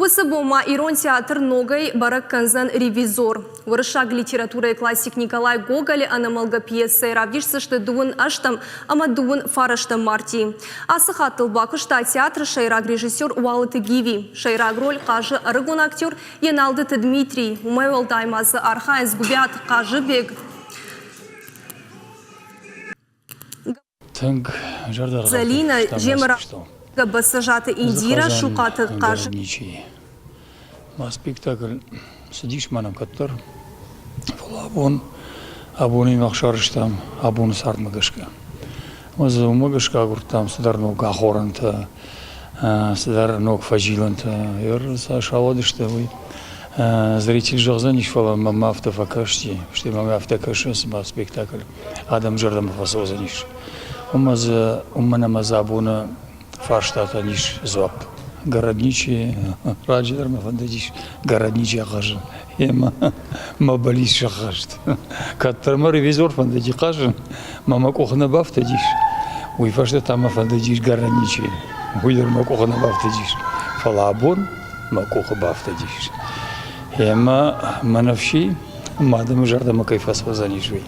Уыцы бон ма Ирон театр ногӕй бӕрӕг кӕндзӕн «Ревизор». Уырыссаг литературӕйы классик Николай Гоголы ӕнӕмӕлгӕ пьесӕйы равдисдзысты дыууын ӕстӕм ӕмӕ дыууын фарӕстӕм мартийы. Ацы хатт ыл бакуыста театры сӕйраг режиссер Уалыты Гиви. Сӕйраг роль хъазы ӕрыгон актер Еналдыты Дмитрий. Уымӕй уӕлдай ма дзы архайынц Гуыбиаты Хъазыбег, Тынг Зӕлинӕ, Земыра, Бӕцӕзаты Индирӕ, Сухъаты Хъаз. Ничи. Мӕ спектакль цыдис мӕнӕн кӕддӕр, фӕлӕ абон абоны мах сарӕзтам абоны цардмӕ гӕсгӕ. Ӕмӕ дзы уымӕ гӕсгӕ агуырдтам цыдӕр ног ахорӕнтӕ, цыдӕр ног фӕзилӕнтӕ. Ер цас ауадысты, уый зритель зӕгъдзӕнис, фӕлӕ мӕм афтӕ фӕкасти, стӕй мӕм афтӕ кӕсы, цыма спектакль адӕм зӕрдӕмӕ фӕцӕудзӕнис. Уымӕ дзы, уымӕн ӕмӕ дзы абоны фарстатӕн ис дзуапп. Городничий, раджы дӕр мӕ фӕндыдис городничий ахъазын. Емӕ мӕ бӕллиц сӕххӕст. Кӕддӕр мӕ ревизор фӕндыди хъазын, мӕ мӕ къухы нӕ бафтыдис. Уый фӕстӕ та мӕ фӕндыдис городничий. Уый дӕр мӕ къухы нӕ бафтыдис. Фӕлӕ абон мӕ къухы бафтыдис. Емӕ мӕ ныфси, мӕ адӕмы зӕрдӕмӕ кӕй фӕцӕудзӕнис, уый.